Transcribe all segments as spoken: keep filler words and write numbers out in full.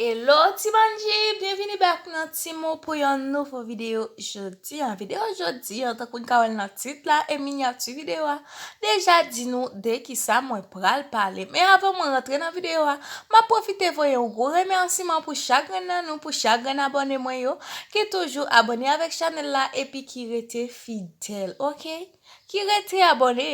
Hello ti bandi, byenvini back nan Ti Mo pou yon nouvo videyo jodi a. Videyo jodi a, tankou n ka wè l nan tit la e minyati videyo a, deja di nou de kisa mwen pral pale. Men avan mwen rantre nan videyo a, m ap pwofite voye yon gwo remèsiman pou chak grenn nan nou, pou chak grenn abòne mwen yo, ki toujou abòne avèk chanèl la epi ki rete fidèl, oke? Ki rete abòne.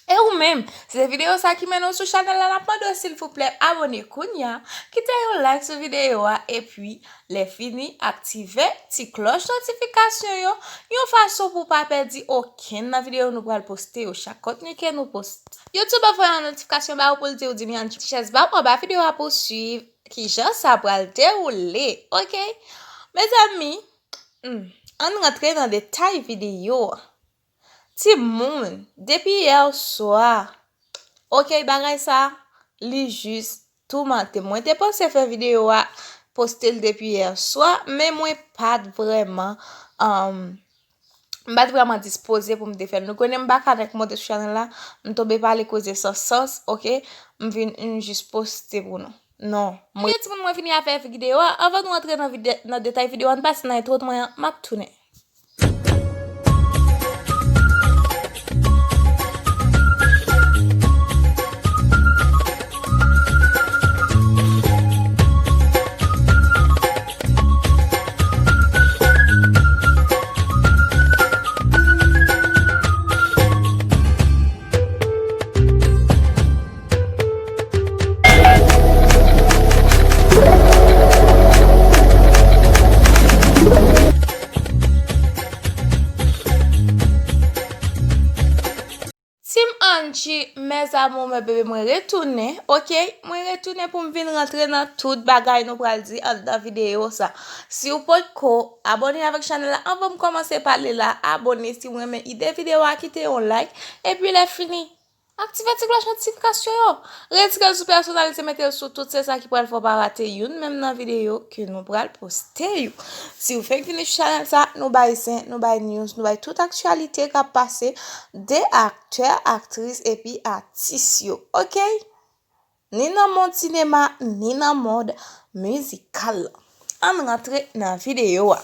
E ou menm, si se videyo sa ki mennen w sou chanèl la, n ap mande w silvouplè abòne kounye a, kite yon like sou videyo a, epi lè fini, aktive ti klòch notifikasyon yo, yon fason pou w pa pèdi okenn nan videyo nou pral poste yo, chak kontni ke nou poste. YouTube ap voye yon notifikasyon ba ou pou l di w Dimian Chèz ba w anba videyo a pou w swiv kijan sa pral dewoule, oke? Mezanmi, hmm, ann rantre nan detay videyo a. Timoun, depi yè swa, oke, bagay sa, li jis toumante m. Mwen te panse fè videyo a, poste l depi yè swa, men mwen pa t vrèman, um, m pa t vrèman dispoze pou m te fè l. Nou konnen m pa ka nèk monte sou chanèl la, m tonbe pale koze san sans, oke, m vin, m jis poste pou nou. Non, mwen. Oke, timoun, mwen fini avèk videyo a. Anvan nou antre nan vide-, nan detay videyo a, ann pase nan entwo mwen an, m ap tounen. Team Angie, mes amours, mes bébés, mwen retounen, oke? Mwen retounen pou m vin rantre nan tout bagay nou pral di anndan videyo sa. Si w potko abòne avèk chanèl la, anvan m kòmanse pale la, abòne si w renmen ide videyo a, kite yon like, epi lè fini, aktive ti klòch notifikasyon yo. Retire l sou pèsonalite, mete l sou tout, se sa ki pral fè w pa rate youn menm nan videyo ke nou pral poste yo. Si w fenk vini sou chanèl sa, nou bay zen, nou bay news, nou bay tout aktyalite k ap pase de aktè, aktris epi atis yo. Oke? Ni nan mond sinema, ni nan mond mizikal la. Ann rantre nan videyo a.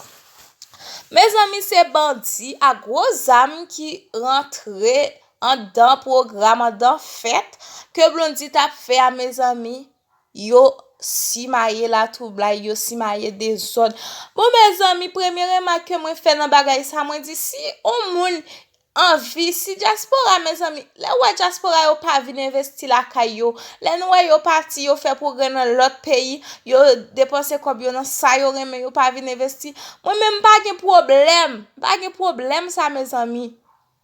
Mezanmi, se bandi ak gwo zam ki rantre anndan pwogram, anndan fèt ke Blondy t ap fè a, mezanmi. Yo simaye latwoublay, yo simaye dezòd. Bon, mezanmi, premye remak ke mwen fè nan bagay sa, mwen di, si yon moun anvi, si dyaspora, mezanmi, lè w wè dyaspora yo pa vin envesti lakay yo, lè nou wè yo pati, yo fè pwogrè nan lòt peyi, yo depanse kòb yo nan sa yo renmen, yo pa vin envesti, mwen menm m pa gen pwoblèm, m pa gen pwoblèm sa, mezanmi.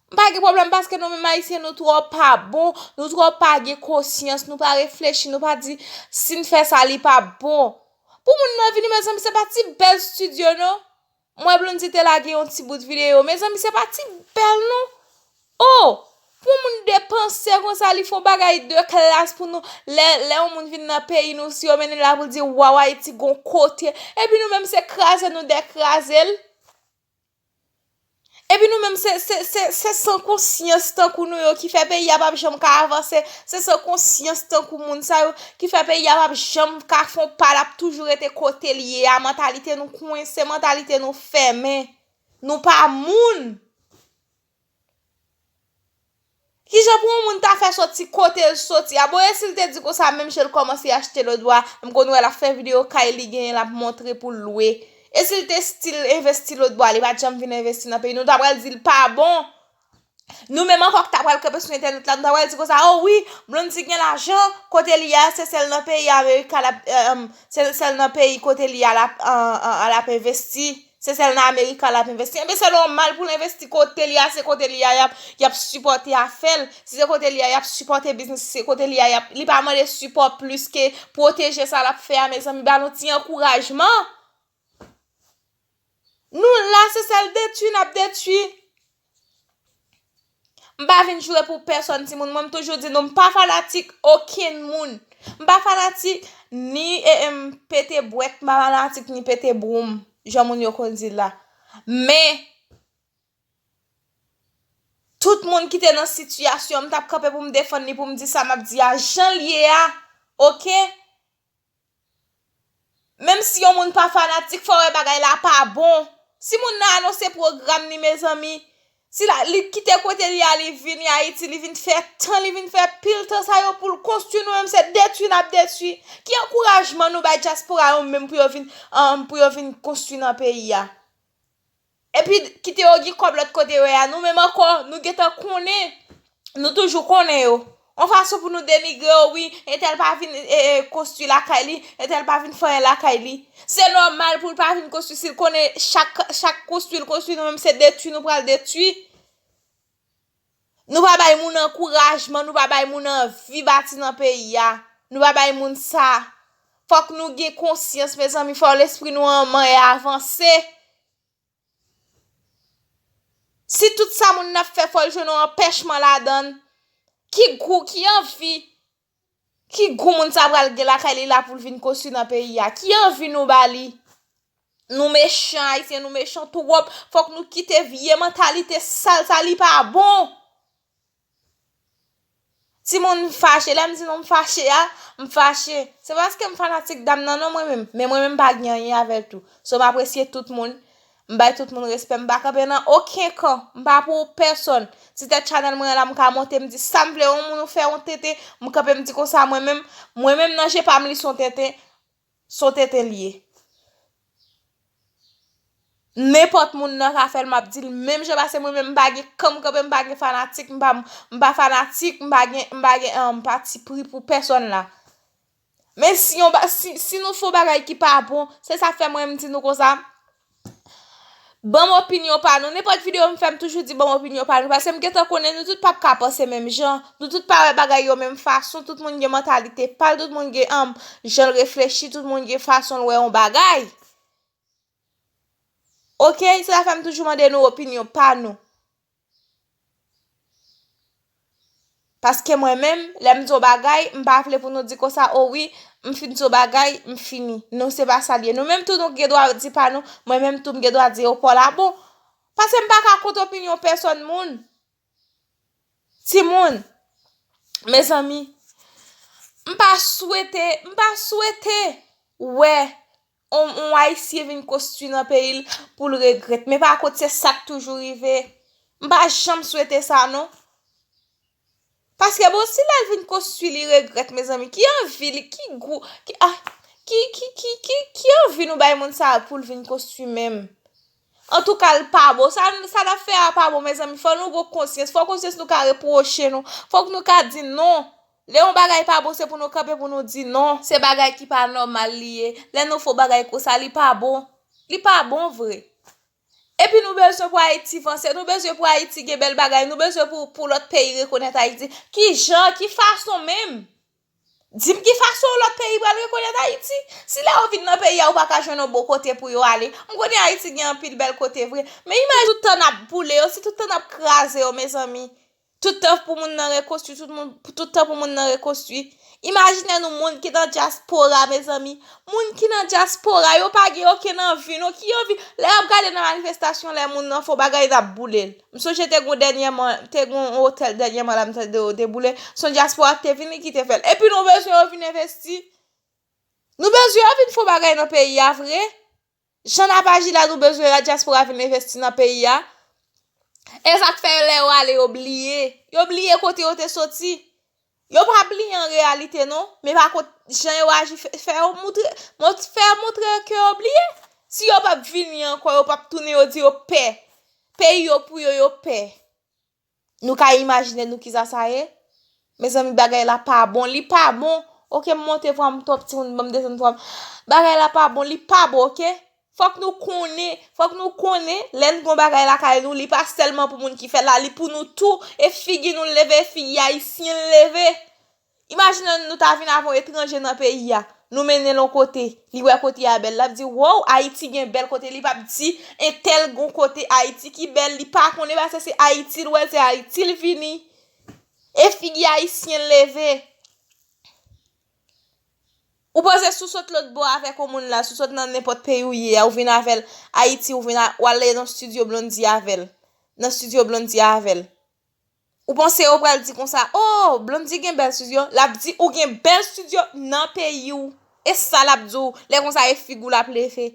M pa gen pwoblèm paske nou menm Ayisyen, nou twò pa bon, nou twò pa gen konsyans, nou pa reflechi, nou pa di, si n fè sa, li pa bon. Pou moun nan vini, mezanmi, se pa ti bèl estidyo, non. M wè Blondy te lage yon ti bout videyo. Mezanmi, se pa ti bèl, non. Oh! Pou moun depanse konsa, li fè yon bagay de klas pou nou. Lè, lè yon moun vin nan peyi nou, si yo mennen l la pou l di, waw, Ayiti gon kote. Epi nou menm, se kraze nou dekraze l. Epi nou menm, se, se, se, se san konsyans tankou nou yo ki fè peyi a p ap janm ka avanse. Se san konsyans tankou moun sa yo ki fè peyi a p ap janm ka fè yon pa, l ap toujou rete kote l ye a. Mantalite nou kwense, mantalite nou fèmen. Nou pa moun. Kijan pou yon moun ta fè soti kote l soti a? Bon, e si l te di konsa, menm jan l kòmanse achte lòt bò a, m konn wè l ap fè videyo kay li genyen, l ap montre pou l lwe. E si l te still envesti lòt bò a, li pa t janm vin envesti nan peyi nou, nou ta pral di l pa bon. Nou menm ankò k ta pral kanpe sou entènèt la, nou ta pral di konsa, o wi, Blondy gen lajan, kote li a, se sèl nan peyi Amerika l ap, eh, em, se sèl nan peyi kote li a l ap, an, an, an, l ap envesti. Se sèl nan Amerika l ap envesti. Enben, se nòmal pou l envesti kote li a, se kote li a y ap, y ap sipòte afè l. Si se kote li a y ap sipòte biznis, se kote li a y ap, li pa mande sipò plis ke pwoteje sa l ap fè a, mezanmi, ba l yon ti ankourajman. Nou la, se sèl detwi n ap detwi. M pa vin joure pou pèsòn, timoun. Mwen, m toujou di nou, m pa fanatik okenn moun. M pa fanatik ni, e, em, pete bwèt, m pa fanatik ni pete bwoum, jan moun yo konn di la. Men, tout moun ki te nan sitiyasyon, m t ap kanpe pou m defann li, pou m di sa m ap di a, jan l ye a, oke? Si yon moun pa fanatik, fò w wè bagay la pa bon. Si moun nan anonse pwogram li, mezanmi, si la, li kite kote li a, li vini Ayiti, li vin fè tan, li vin fè pil tan sa yo pou l konstwi, nou menm se detwi n ap detwi. Ki ankourajman nou bay dyaspora yo menm pou yo vin, um, pou yo vin konstwi nan peyi a? Epi kite yo gen kòb lòt kote yo ye a, nou menm ankò, nou gentan konnen, nou toujou konnen yo. Yon fason pou nou denigre yo, wi, entèl pa vin, e, e, konstwi lakay li, entèl pa vin fè anyen lakay li. Se nòmal pou l pa vin konstwi si l konnen chak, chak konstwi l konstwi, nou menm se detwi nou pral detwi. Nou pa bay moun ankourajman, nou pa bay moun anvi bati nan peyi a. Nou pa bay moun sa. Fòk nou gen konsyans, mezanmi, fò lespri nou an manyen avanse. Si tout sa moun nan ap fè, fò l jwenn yon anpèchman ladan l, ki gou, ki anvi, ki gou moun sa pral gen lakay li la pou l vin konstwi nan peyi a? Ki anvi nou ba li? Nou mechan, Ayisyen, nou mechan twòp. Fòk nou kite vye mantalite sal sa, li pa bon. Timoun fache, lè m di nou m fache a, m fache. Se paske m fanatik dam nan non mwen menm, men mwen menm m pa gen anyen avè l tou. So m apresye tout moun, m bay tout moun respè, m pa kanpe nan okenn kan, m pa pou pèsonn. Ti tèt chanèl mwen an la, m ka monte, m di sa m vle, yon moun ou fè yon tenten, m kanpe m di konsa mwen menm, mwen menm nan je pa m li se yon tenten, se yon tenten l ye. Nenpòt moun nan ka fè l, m ap di l menm jan, paske mwen menm m pa gen kan m kanpe, m pa gen fanatik, m pa, m pa fanatik, m pa gen, m pa gen, um, patipri pou pèsonn la. Men si yon ba-, si, si nou fè yon bagay ki pa bon, se sa k fè mwen m di nou konsa, ban m opinyon pa nou. Nenpòt videyo m fè, m toujou di ban m opinyon pa nou, paske m gentan konnen nou tout p ap ka panse menm jan, nou tout pa wè bagay yo menm fason, tout moun gen mantalite pa l, tout moun gen, um, jan l reflechi, tout moun gen fason l wè yon bagay. Oke, se sa fè m toujou mande nou opinyon pa nou. Paske mwen menm, lè m di yon bagay, m pa vle pou nou di konsa, o wi, m fin di yon bagay, m fini. Non, se pa sa l ye. Nou menm tou, nou gen dwa di pa nou, mwen menm tou, m gen dwa di yo pa w la bon. Paske m pa ka kont opinyon pèsonn moun. Timoun, mezanmi, m pa swete, m pa swete wè yon, yon Ayisyen vin konstwi nan peyi l pou l regrèt. Men pa kont se sa k toujou rive. M pa janm swete sa, non. Paske, bon, si lè l vin konstwi, li regrèt, mezanmi, ki anvi li, ki gou, ki, ah, ki, ki, ki, ki, ki anvi nou bay moun sa a pou l vin konstwi menm? Antouka, l pa bon. Sa, sa n ap fè a pa bon, mezanmi. Fò nou gon konsyans. Fò konsyans nou ka repwoche nou. Fòk nou ka di non. Lè yon bagay pa bon, se pou nou kanpe pou nou di non. Se bagay ki pa nòmal li ye. Lè nou fè yon bagay konsa, li pa bon. Li pa bon vre. Epi nou bezwen pou Ayiti vanse, nou bezwen pou Ayiti gen bèl bagay, nou bezwen pou, pou lòt peyi rekonèt Ayiti. Ki jan, ki fason menm? Di m ki fason lòt peyi pral rekonèt Ayiti? Si lè yo vin nan peyi a, ou pa ka jwenn yon bon kote pou yo ale. M konnen Ayiti gen anpil bèl kote vre, men imajine tout tan n ap boule yo, si tout tan n ap kraze yo, mezanmi. Tout tan pou moun nan rekonstwi, tout moun, tout tan pou moun nan rekonstwi. Imajine nou moun ki nan dyaspora, mezanmi. Moun ki nan dyaspora, yo pa gen okenn anvi, non. Ki anvi? Lè y ap gade nan manifestasyon, lè moun nan fè yon bagay, y ap boule l. M sonje te gon dènyèman, te gon otèl dènyèman la, m tande yo te boule. Se yon dyaspora ki te vini ki te fè l. Epi nou bezwen yo vin envesti. Nou bezwen yo vin fè yon bagay nan peyi a vre. Jan n ap aji la, nou bezwen la dyaspora vin envesti nan peyi a. E sa k fè lè yo ale, yo bliye. Yo bliye kote yo te soti. Yo pa bliye an reyalite, non. Men pa kont jan yo aji fè, fè yo moutre, mont-, fè yo moutre ke yo bliye. Si yo p ap vini ankò, yo p ap tounen, yo di yo pè. Peyi yo pou yo, yo pè. Nou ka imajine nou kisa sa ye? Mezanmi, bagay la pa bon, li pa bon. Oke, m monte vwa m twòp, timoun, ban m desann vwa m. Bagay la pa bon, li pa bon, oke? Fòk nou konnen, fòk nou konnen, lè n gon bagay lakay nou, li pa sèlman pou moun ki fè l la, li pou nou tou, e figi nou l leve, e figi ayisyen l leve. Imajine nou ta vin avè yon etranje nan peyi a. Nou mennen l yon kote, li wè kote a bèl, l ap di, "Wow, Ayiti gen bèl kote." Li p ap di, "Entèl gon kote Ayiti ki bèl." Li pa konnen paske se Ayiti l wè, se Ayiti l vini. E figi ayisyen l leve. Ou panse si w sot lòt bò avèk yon moun la, si w sot nan nenpòt peyi w ye a, ou vin avè l Ayiti, ou vin a, w ale nan estidyo Blondy avè l. Nan estidyo Blondy avè l. Ou panse yo pral di konsa, "Oh, Blondy gen bèl estidyo." L ap di, "Ou gen bèl estidyo nan peyi w." E sa l ap di w, lè konsa e figi w l ap leve.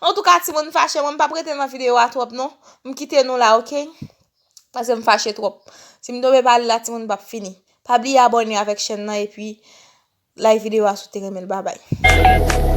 Antouka, timoun fache, mwen m p ap rete nan videyo a twòp non. M kite nou la, oke? Paske m fache twòp. Si m tonbe pale la, timoun p ap fini. Pa bliye abòne avèk chèn nan epi like videyo a si w te renmen l. Babay.